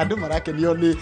Andũ marakenio nĩ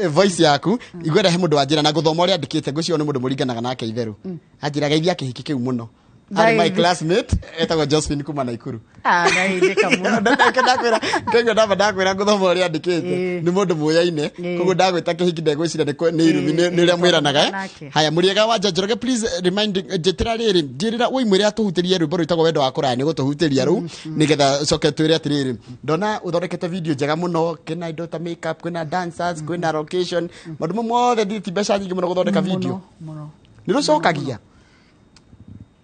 voice yaku. Igwenda he mũndũ wanjĩra na gũthoma ũrĩa andĩkĩte, ngwĩciria nĩ mũndũ mũringanaga nake itherũ. Anjĩra geithia kĩhiki kĩu mũno. Arĩ my classmate, etagwo Josephine kuma Naikuru. Ah, ndageithĩka mũno. Ndakwĩra ngaigua ndamba ndakwĩra ngũthoma ũrĩa andĩkĩte. Nĩ mũndũ mũyaine. Koguo ndagwĩta kĩhiki ndegwĩciria nĩ irumi, nĩ ũrĩa mwĩranaga, eh? Nake. Haya, mũrĩega wa Njoroge, please remind, njĩtĩra rĩrĩ, njĩrĩra woi mwĩre atũhutĩrie rwĩmbo rwĩtagwo Wendo wa Kũraya. Nĩ gũtũhutĩria rĩu nĩgetha ũcoke twĩre atĩrĩrĩ, ndona ũthondekete video njega mũno, kwĩna indo ta makeup, kwĩna dancers, kwĩna location, maũndũ mau mothe. Nditi mbeca nyingĩ mũno gũthondeka video? Mũno mũno. Nĩ rũcokagia?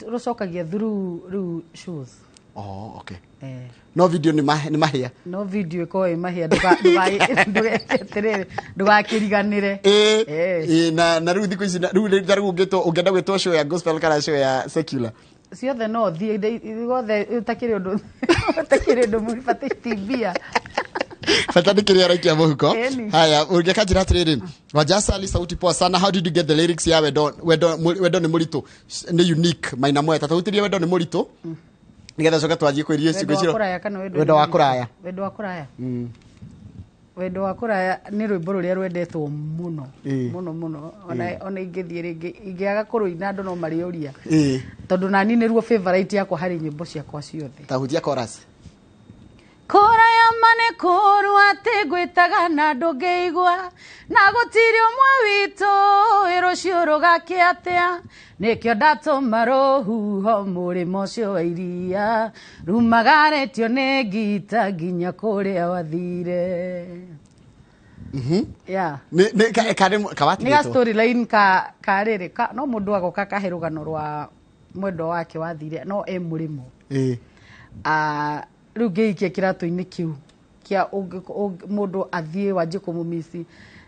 Rũcokagia through rĩu shows. Oh, okay. Eh. No video nĩ nĩ mahĩa. No video ĩkorwo ĩ mahĩa, ndũgeke atĩrĩrĩ, ndũgakĩriganĩre. Ĩĩ, na rĩu thikũ ici rĩu ta rĩu ũngĩtwo, ũngĩenda gwĩtwo show ya gospel kana show ya secular? Ciothe no thiĩ, gothe, ũtakĩrĩ ũndũ mũbatiĩ mbia. Bata nĩ kĩrĩa araikia mũhuko. Ĩni. Haya, ũngĩka njĩra atĩrĩrĩ, Wajasali, sauti poa sana. How did you get the lyrics ya wendo wendo wendo nĩ mũritũ? Nĩ unique maina moya tata ũtĩrie wendo nĩ mũritũ nĩgetha coke twanjie kwĩria. Wendo wa kũraya kana wendo Wendo wa kũraya. Wendo wa kũraya. Wendo wa kũraya nĩ rwĩmbo rũrĩa rwendetwo mũno. Mũno mũno. Ona ingĩthiĩ rĩngĩ, ingĩaga kũrũina, andũ no marĩũria. Tondũ nani nĩruo favorite yakwa harĩ nyĩmbo ciakwa ciothe. Tahutia chorus. Kũraya ma nĩ kũũru atĩ ngwĩtaga na ndũngĩigua, na gũtirĩ ũmwe witũ ũĩ rũciũ rũgakĩa atĩa, nĩkĩo ndatũma rũhuho mũrĩmo ũcio wa iria rumagarĩtio nĩ ngita nginya kũrĩa wathire. Yeah. Nĩ karĩ Nĩ ga kawatigĩtwo. Storyline ka rĩrĩ ka, no mũndũ agoka kahe rũgano rwa mwendwa wake wathire no e mũrĩmo. Ah, rĩu ngĩikia kĩratũ-inĩ kĩu kĩa mũndũ athiĩ wanjie kũmũmici,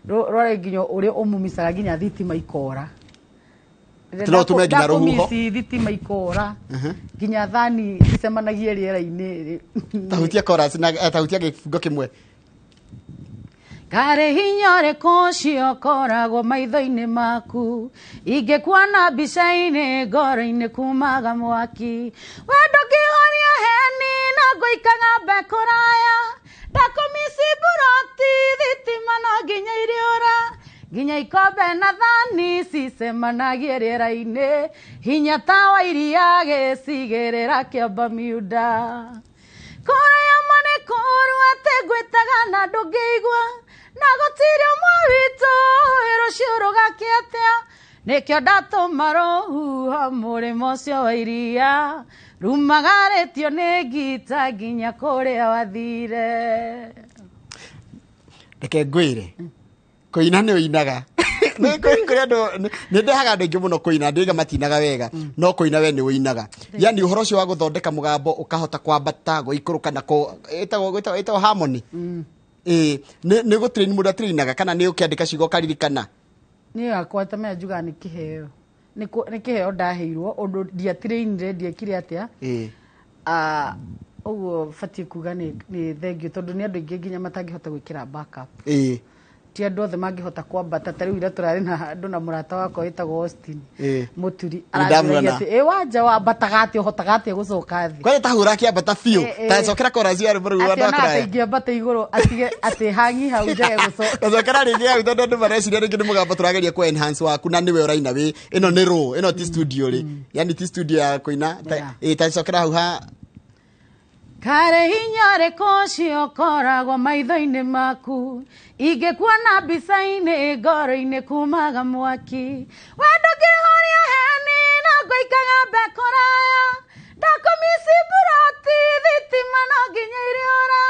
rore nginya ũrĩa ũmũmicaga nginya thitima ikora. Atĩ no ũtũme nginya rũhuho? Ndakũmici, thitima ikora, nginya thani icemanagie rĩera-inĩ. Tahutia chorus na tahutia gĩbungo kĩmwe. Karĩ hinya ũrĩkũ ũcio ũkoragwo maitho-inĩ maku? Ingĩkuona mbica-inĩ, ngoro-inĩ kumaga mwaki. Wendo ngĩhoria heni na ngũikaga mbe kũraya, ndakũmici mburoti, thitima no nginya iriũra, nginya ikombe na thani cicemanagie rĩera-inĩ, hinya ta wa iria gĩcigĩrĩra kĩa Bermuda. Kũraya ma nĩ kũũru atĩ ngwĩtaga na ndũngĩigua, na gũtirĩ ũmwe witũ ũĩ rũciũ rũgakĩa atĩa, nĩkĩo ndatũma rũhuho mũrĩmo ũcio wa iria rumagarĩtio nĩ ngita nginya kũrĩa wathire. Reke ngwĩre, kũina nĩ ũinaga. Nĩ kũrĩ andũ, nĩ ndehaga andũ aingĩ mũno kũina, ndĩga matinaga wega, no kũina we nĩ ũinaga. Yani ũhoro ũcio wa gũthondeka mũgambo ũkahota kwambata, gũikũrũka na ĩtagwo harmony. Ĩĩ, nĩ gũtrain mũndũ atrainaga kana nĩ ũkĩandĩka ciugo ũkaririkana? Niĩ yakwa ta menya njugaga nĩ kĩheo, nĩ kĩheo ndaheirwo, ũndũ ndiatrainire, ndiekire atĩa. Ah, ũguo batiĩ kuga nĩ thengiũ, tondũ nĩ andũ aingĩ nginya matangĩhota gwĩkĩra backup. Ti andũ othe mangĩhota kwambata. Ta rĩu ira tũrarĩ na andũ na mũrata wakwa wĩtagwo Austin Mũturi. Nĩ ndamuona. Aranjũragia atĩ ĩ wanja wambataga atĩa, ũhotaga atĩa gũcoka thĩ? Kwani tahũra akĩambata biũ. Ta cokera chorus ya rwĩmbo rũu atĩ rwa onaga ta kũraya. ingĩambata igũrũ atige atĩ hangi hau njage gũcoka. Gacokera rĩngĩ hau, tondũ andũ mareciria rĩngĩ nĩ mũgambo tũrageria kũ enhance waku, na nĩwe ũraina wĩ ĩno nĩ raw, ĩno ti studio rĩ, yani ti studio ya kũina. Ta cokera hau ha. Karĩ hinya ũrĩkũ ũcio ũkoragwo maitho-inĩ maku? Ingĩkuona mbica-inĩ, ngoro-inĩ kumaga mwaki. Wendo ngĩhoria heni na ngũikaga mbe kũraya, ndakũmici mburoti, thitima no nginya iriũra,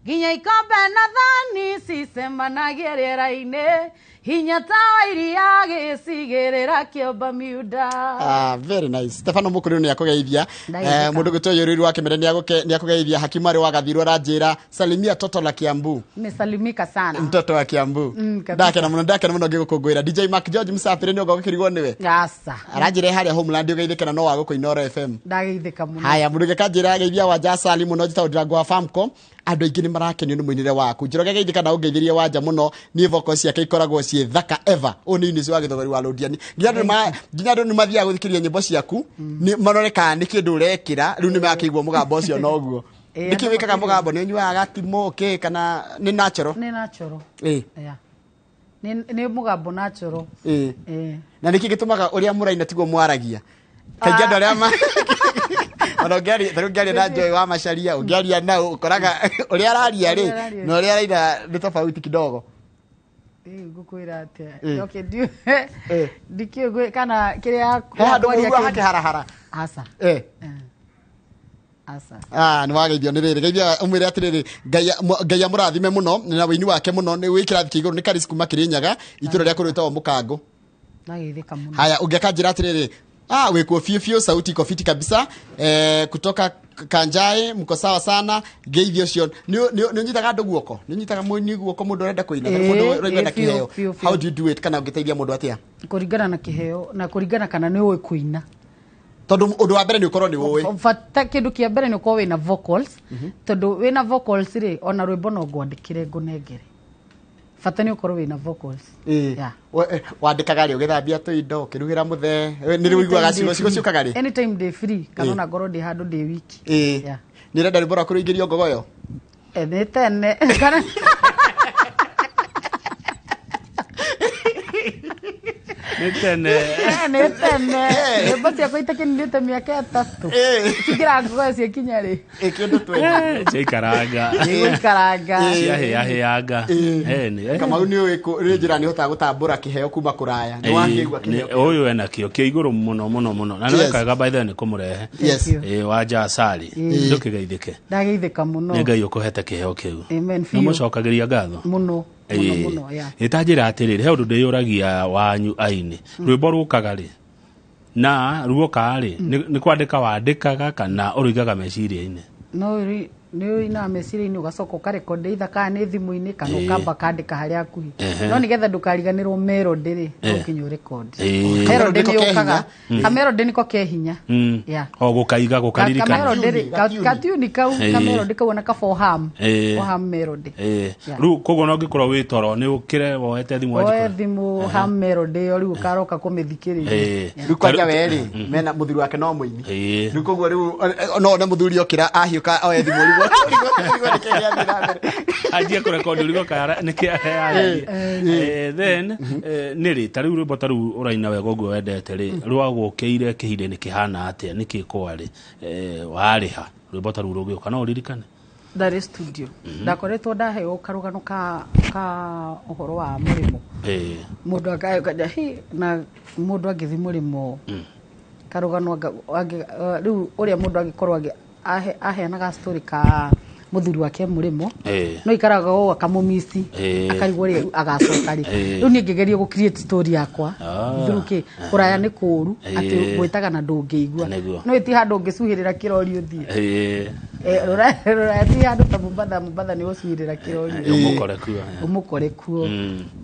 nginya ikombe na thani cicemanagie rĩera-inĩ, hinya ta wa iria gĩcigĩrĩra kĩa Bermuda. Ah, very nice. Stefano Mukuru nĩ akũgeithia. Ndageithĩka. Mũndũ gwĩtwo Yũrĩru wa Kĩmere nĩ akũgeithia. Hakimu arĩ wa Gathirũ aranjĩra salimia toto la Kiambu. Nimesalimika sana. Mtoto wa Kiambu. Kabisa. Ndakena mũno, ndakena mũno ngĩgũkũngũĩra. DJ Mark George Msafiri nĩ ũga ũgĩkĩrigwo nĩwe. Aca. Aranjĩra harĩa Homeland ũgeithĩke na no wa gũkũ Inooro FM. Ndageithĩka mũno. Haya, mũndũ gĩkanjĩra geithia Wanja Sali mũno, njĩtagwo Ndirango wa Famco. Andũ aingĩ nĩ marakenio nĩ mũinĩre waku. Njoroge geithĩka na ũngeithĩrie Wanja mũno, niĩ vocal ciake ikoragwo ciĩ thaka ever. Ũyũ nĩ Eunice wa Gĩthogori wa Londiani. Nginya andũ nĩ mathiaga gũthikĩrĩria nyĩmbo ciaku, nĩ marore kana nĩ kĩndũ ũrekĩra, rĩu nĩ makĩigua mũgambo ũcio noguo. Ĩĩ, Nĩkĩ andũ wĩkaga makĩgeria. Mũgambo nĩ ũnyuaga gatimũ kĩ kana nĩ natural? Nĩ natural. Ĩĩ. Yeah. Nĩ mũgambo natural. Ĩĩ. Ĩĩ. Na nĩkĩ gĩtũmaga ũrĩa mũraina tiguo mwaragia kaingĩ? Andũ arĩa ma ona ũngĩaria, tarĩu ũngĩaria na Joy wa Macharia, ũngĩaria nau ũkoraga ũrĩa araria rĩ Ũrĩa araria. na ũrĩa araina nĩ tofauti kidogo. Rĩu ngũkwĩra atĩa? Ĩĩ. Okay, Ĩĩ. ndikĩũĩ kana kĩrĩa He handũ kwaria mũigua hakĩharahara? Aca. Eh. Aca. Ah, nĩ wageithio nĩ rĩrĩ, geithia ũmwĩre atĩrĩrĩ, Ngai amũrathime mũno na wĩini wake mũno nĩ wĩ kĩrathi kĩa igũrũ. Nĩ Karis kuma Kĩrĩnyaga, itũra rĩa kũrĩ wĩtagwo Mũkangũ. Ndageithĩka mũno. Haya, ũngĩakanjĩra atĩrĩrĩ, wĩkuo biũ biũ, sauti iko fiti kabisa, kutoka Kanjae, mko sawa sana. Ngeithio ũcio nĩ ũnyitaga andũ guoko, nĩ ũnyitaga mũini guoko, mũndũ ũrenda kũina kana Ĩĩ, mũndũ ũraigua na ĩĩ, biũ, kĩheo? biũ, biũ. How do you do it, kana ũngĩteithia mũndũ atĩa? Kũringana na kĩheo na kũringana kana nĩ ũĩ kũina. Tondũ ũndũ wa mbere nĩ ũkorwo nĩ ũĩ. Bata kĩndũ kĩa mbere nĩ ũkorwo wĩna vocals, tondũ wĩna vocals rĩ, ona rwĩmbo no ngwandĩkĩre ngũnengere, bata nĩ ũkorwo wĩna vocals. Ĩĩ. Yeah. Wandĩkaga rĩ? Ũgĩthambia tũindo, ũkĩrugĩra mũthee, nĩ rĩ ũiguaga ciugo ciugo ciũkaga rĩ? Anytime ndĩ free kana Ĩĩ. ona ngorwo ndĩ handũ ndĩ wiki. Ĩĩ. Yeah. Nĩ ũrenda rwĩmbo rwaku rũingĩrio ngogoyo? Eh, nĩ tene kana Nĩ tene. Eh, nĩ tene nyĩmbo ciakwa itakinyĩte mĩaka 3. Ĩĩ. Cingĩra ngogoyo ciakinya rĩ? Ĩ, kĩndũ twende. Ciaikaranga. Igũikaranga. Ciahĩahĩanga. Kamau, nĩ ũĩ nĩ njĩra nĩ ũhotaga gũtambũra kĩheo kuma kũraya, nĩ wakĩigua kĩheo kĩu? Ũyũ ena kĩo kĩa igũrũ mũno mũno mũno na Yes. nĩ wega by the way nĩ kũmũrehe. Yes. Thank you. Ĩĩ, wanja acari ndũkĩgeithĩke. Ndageithĩka mũno. Nĩ Ngai ũkũhete kĩheo kĩu. Amen, Nĩ biũ. mũcokagĩria ngatho. Mũno mũno mũno, yeah. Ĩ, ta njĩra atĩrĩrĩ, he ũndũ ndĩyũragia wanyu aini, rwĩmbo rũkaga rĩ na ruoka rĩ, nĩ kwandĩka wandĩkaga kana ũrũigaga meciria-inĩ? No nĩ ũinaga meciria-inĩ, ũgacoka ũkarekondi either kana nĩ thimũ-inĩ kana Ĩĩ. ũkamba kandĩka harĩa hakuhĩ, Ehe. no nĩgetha ndũkariganĩrwo melody rĩ, no nginya ũrekondi. Ĩĩ. Melody Nĩko nĩ ke yũkaga, kamelody nĩko ke hinya. Yeah. O gũkaiga gũkaririkana. Kamelody rĩ, Gatiuni, gatiuni kau, Ĩĩ. kamelody kau ona ka ham. Ĩĩ. Ham melody. Ĩĩ. Yeah. Rĩu koguo no ũngĩkorwo wĩ toro nĩ ũkĩre woete thimũ Woe wanjikora. thimũ, ham melody ĩyo, rĩu ũkaroka kũmĩthikĩrĩria. Ĩĩ. Rĩu kwanja we rĩ, mena mũthuri wake no mũini. Ĩĩ. Rĩu koguo rĩu no one mũthuri okĩra ahiũka oe thimũ, rĩu nĩkĩo gĩathiĩ na mbere. Anjie kũrekondi ũrigo kara nĩkĩ yaragia. Then nĩ rĩ ta rĩu rwĩmbo ta rĩu ũraina wega ũguo wendete rĩ, rwagũkĩire kĩhinda-inĩ kĩhana atĩa, nĩkĩ kwarĩ warĩha rwĩmbo ta rũu rũgĩũka, no ũririkane? Ndarĩ studio, ndakoretwo ndaheo karũgano ka ũhoro wa mũrĩmo. Mũndũ akaya hi na mũndũ angĩthi mũrĩmo karũgano rĩu ũrĩa mũndũ angĩkorwo aheanaga story ka mũthuri wake mũrĩmo, no ikaraga ũũ akamũmici, akarigwo rĩ agacoka rĩ. Rĩu niĩ ngĩgeria gũ create story yakwa through kĩ kũraya nĩ kũũru, atĩ gwĩtaga na ndũngĩigua. No ĩti handũ ũngĩcuhĩrĩra kĩrori ũthiĩ. Rũraya ti handũ ta Mombatha. Mombatha nĩ gũcuhĩrĩra kĩrori Ũmũkore kuo. Ũmũkore kuo.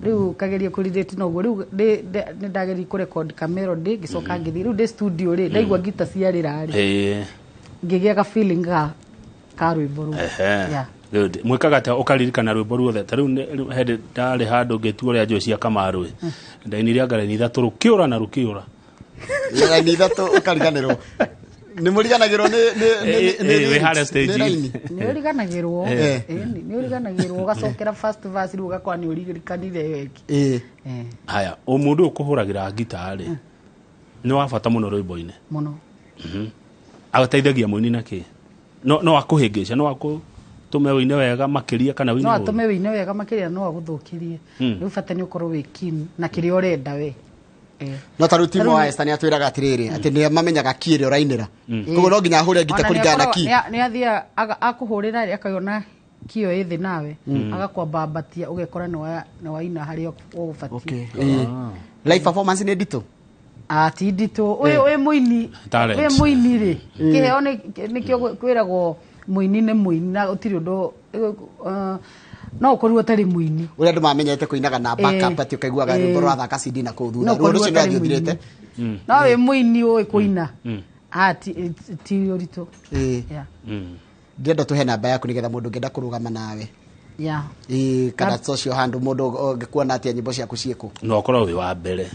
Rĩu kageria kũrelate na ũguo. Rĩu nĩ ndageria kũrecord ka melody, ngĩcoka ngĩthiĩ rĩu ndĩ studio rĩ, ndaigua ngita ciarĩra rĩ, ngĩgĩa ga feeling ga rwĩmbo rũu. Yeah. Good. Mwĩkaga atĩa ũkaririkana rwĩmbo ruothe? Ta rĩu rĩu hĩndĩ ndarĩ handũ ngĩtua ũrĩa njũĩ cia Kamarũ ĩ, ndainire anga raini 3 rũkĩũra na rũkĩũra. Raini 3 ũkariganĩrwo, nĩ mũriganagĩrwo nĩ Ĩĩ, wĩ harĩa lyrics, stage. nĩ raini? Nĩ ũriganagĩrwo. Ĩni, nĩ ũriganagĩrwo, ũgacokera first verse, rĩu ũgakora nĩ ũririkanire ĩyo ĩngĩ. Haya, o mũndũ ũyũ ũkũhũragĩra ngita rĩ, nĩ wa bata mũno rwĩmbo-inĩ? Mũno. Ateithagia mũini na kĩ? No akũhĩngĩca, no akũtũme ũine wega makĩria kana ũine No ũru? atũme wĩine wega makĩria, no agũthũkĩrie. Rĩu bata nĩ ũkorwo wĩ keen na kĩrĩa ũrenda we. No ta rĩu Timo wa Esther nĩ atwĩraga atĩrĩrĩ, atĩ nĩ mamenyaga ki ĩrĩa ũrainĩra, koguo no nginya ahũre ngita Ona kũringana na ki. Nĩ athiaga akũhũrĩra rĩ, akayona kio ĩ thĩ nawe, agakwambambatia, ũgekora nĩ waina harĩa ũgũbatiĩ. Okay. Ĩĩ. Live performance nĩ nditũ? Ah, ti nditũ. Ũyũ wĩ mũini, Talent. wĩ mũini rĩ, kĩheo nĩkĩo kwĩragwo mũini nĩ mũini na gũtirĩ ũndũ, no ũkorirwo ũtarĩ mũini. Ũrĩa andũ mamenyete kũinaga na backup, atĩ ũkaiguaga rwĩmbo rwathaka CD na kũu thutha. No Rũo ũkorirwo rũcio ũtarĩ nĩ ũthirĩte. mũini, no wĩ mũini ũĩ kũina. Ah, ti ũritũ. Yeah. Ndĩrenda tũhe namba yaku nĩgetha mũndũ ũngĩenda kũrũgama nawe, ĩĩ, kana social handũ mũndũ ũngĩkuona atĩa, nyĩmbo ciaku ciĩkũ? No ũkorwo wĩ wa mbere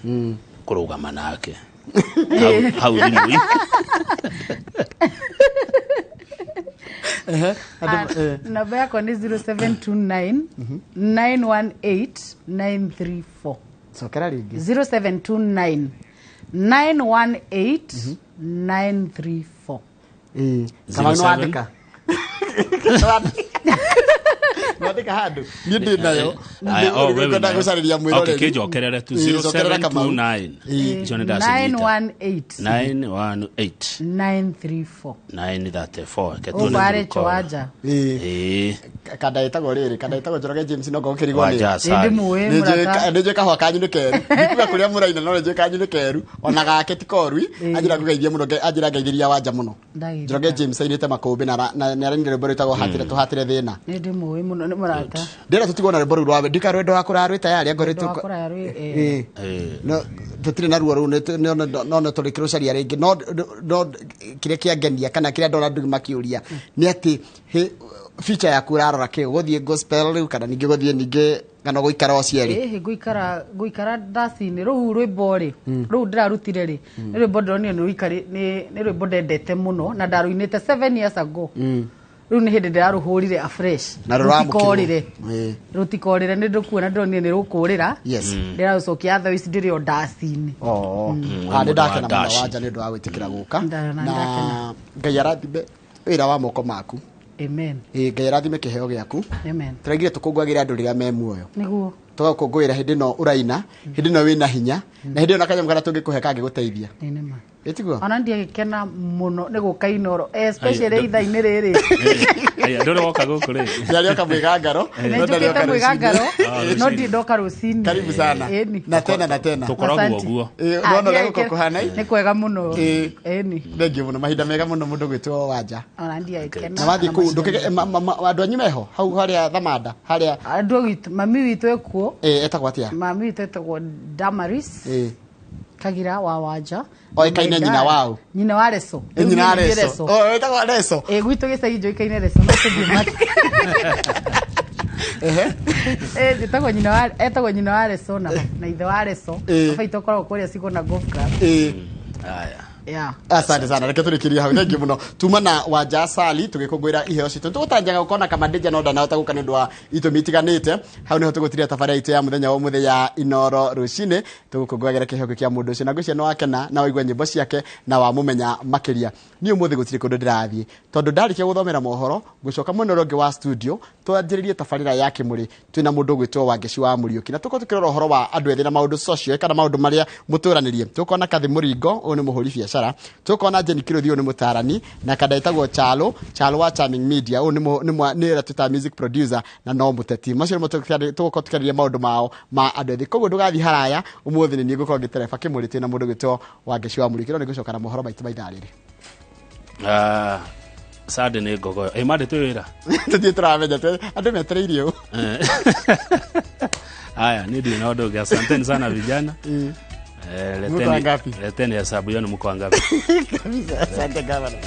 kũrũgama nake hau, hau thimũ-inĩ. Ehe, andũ. Namba yakwa nĩ 0729 918 934. Cokera rĩngĩ. 0729 918 934. Ĩĩ. Kamau, 07. nĩwandĩka? Nĩwandĩka handũ? Niĩ ndĩ nayo. Aya, oh, wewe Ngwenda nayo. gũcarĩria Okay, mwĩroreri. kĩnjokerere tu. Ĩĩ, cokerera Kamau. 0729. Icio nĩ ndacinyita. 918 918 934. 934. Reke tuone Ũguo arĩ tũgũkorwo. Wanja. Ĩĩ. Ĩĩ. Kanda ĩtagwo rĩrĩ, kanda ĩtagwo Njoroge James, no ngorwo kĩrigwo nĩ Wanja Asali. Ndĩmũĩ mũrata. Nĩ njũĩ kahũa kanyu nĩ keru, ndikuga kũrĩa mũraina, no nĩ njũĩ kanyu nĩ keru, ona gake ti korui. Anjĩra ngũgeithie mũno, anjĩra ngeithĩria Wanja mũno. Ndageithĩka. Njoroge James ainĩte makũmbĩ na nĩ arainire rwĩmbo rwĩtagwo hatire tũhatire thĩna. Nĩ ndĩmũĩ mũno, nĩ mũrata. Ndĩrenda tũtigwo na rwĩmbo rũu rwa ndika rwendo wa kũraya rwĩ tayari angorwo. Rwendo wa kũraya rwĩ. Ĩĩ. No tũtirĩ na ruo rũu, no no tũrĩkĩrũcaria rĩngĩ, no kĩrĩa kĩangenia kana kĩrĩa ndona andũ makĩũria nĩ atĩ future yaku ũrarora kĩ, gũthiĩ gospel rĩu kana ningĩ gũthiĩ ningĩ kana gũikara o cierĩ? Ĩhĩ, ngũikara ndaci-inĩ rũu. Rwĩmbo rĩ, rũu ndĩrarutire rĩ, nĩ rwĩmbo ndĩronire nĩ rũikari, nĩ rwĩmbo ndendete mũno na ndarũinĩte 7 years ago. Rĩu nĩ hĩndĩ ndĩrarũhũrire afresh. Na rũramũkĩrwo. Rũtikorĩre. Ĩĩ. Rũtikorĩre, nĩ ndũkuona ndĩronire nĩ rũkũrĩra. Ndĩrarũcokia thaa ici ndĩrĩ o ndaci-inĩ. Oh. Wĩ Ah, nĩ mũndũ wa ndakena mũno ndaci. Wanja nĩ ũndũ wa gwĩtĩkĩra gũka. Na Na ndakena. Ngai arathime wĩra wa moko maku. Amen. Ĩĩ, Ngai arathime kĩheo gĩaku. Amen. Tũraigire tũkũngũagĩre andũ rĩrĩa me muoyo. Nĩguo. Tũgakũngũĩra hĩndĩ ĩno ũraina, hĩndĩ ĩno wĩna hinya, na hĩndĩ ĩno na kanyamũ karĩa tũngĩkũhe kangĩgũteithia. Nĩ nĩma. Ĩtiguo? Ona ndiagĩkena mũno nĩ gũka Inoro, especially Ai, ithaa-inĩ rĩrĩ. Aya, ndũrĩ woka gũkũ rĩ? Ndarĩoka mwĩgangaro. Nĩ No njũkĩte ndarĩoka rũcinĩ. mwĩgangaro. Ah, No rũcinĩ. ndirĩ ndoka rũcinĩ. Karibu sana. Ĩni. Na tena na tena. Tũkoragwo Asante. ũguo. Ĩĩ, Ah, ndona ũrĩa ndiagĩkena- gũkũ kũhana? Nĩ kwega mũno. Ĩĩ. Ĩni. Thengiũ mũno, mahinda mega mũno mũndũ gwĩtwo Wanja. Ona ndiagĩkena. Na wathiĩ kũu ndũkĩge andũ anyu meho hau harĩa Thamanda harĩa? Andũ witũ, mami witũ ekuo. Ĩĩ, etagwo atĩa? Mami witũ etagwo Damaris Kagira wa Wanja. Oĩkaine nyina wao? Nyina wa Reso. Ĩ, nyina wa Rĩu niĩ nĩ Reso. Oh, etagwo Reso. Ĩ, gwitũ gĩcagi njũĩkaine Reso, no tũthiĩ Ĩ, njĩtagwo nyina wa, etagwo nyina wa Reso na ithe wa Reso. Baba itũ akoragwo kũrĩa Sigona Golf Club. Aya. Yeah. Asante sana, reke tũrĩkĩrie hau. Thengiũ mũno, tuma na Wanja Sali tũgĩkũngũĩra iheo citũ. Tũgũtanjaga gũkorwo na Kamandĩnja no ndanahota gũka nĩ ũndũ wa itũmi itiganĩte. Hau nĩho tũgũtiria tabarĩra itũ ya mũthenya wa ũmũthĩ ya Inoro rũcinĩ, tũgũkũngũagĩra kĩheo kĩa mũndũ ũcio, na ngwĩciria nĩ wakena na waigua nyĩmbo ciake na wamũmenya makĩria. Niĩ ũmũthĩ gũtirĩ kũndũ ndĩrathiĩ, tondũ ndarĩkia gũthomera mohoro ngũcoka mwena ũrĩa ũngĩ wa studio twanjĩrĩrie tabarĩra ya Kĩmũrĩ twĩna mũndũ ũgwĩtwo Wangeci wa Mũriũki, na tũkorwo tũkĩrora ũhoro wa andũ ethĩ na maũndũ social kana maũndũ marĩa mũtũranĩrie. Tũkona Kathi Mũringo, ũyũ nĩ mũhũri biacara, tũkona Jeni Kĩrũthi, ũyũ nĩ mũtarani, na kanda ĩtagwo Chalo Chalo wa Charming Media, ũyũ nĩ ũrĩa twĩtaga music producer na no mũteti. Macio nĩmo tũgũkorwo tũkĩarĩria maũndũ mao ma andũ ethĩ. Koguo ndũgathiĩ haraya, ũmũthĩ nĩ niĩ ngũkorwo ngĩtereba Kĩmũrĩ twĩna mũndũ ũgwĩtwo Wangeci wa Mũriũki, no nĩ ngũcoka na mohoro maitũ ma ithaa rĩrĩ. Ah, Sande nĩ ngogoyo. Ĩ, Mande twĩ wĩra. Tũthiĩ tũramenya andũ metereirie ũ. Haya, ni ndio na ũndũ ũngĩ. Asanteni sana vijana. Mko wangapi? Leteni hesabu yenu, mko wangapi? Kabisa, asante gavana.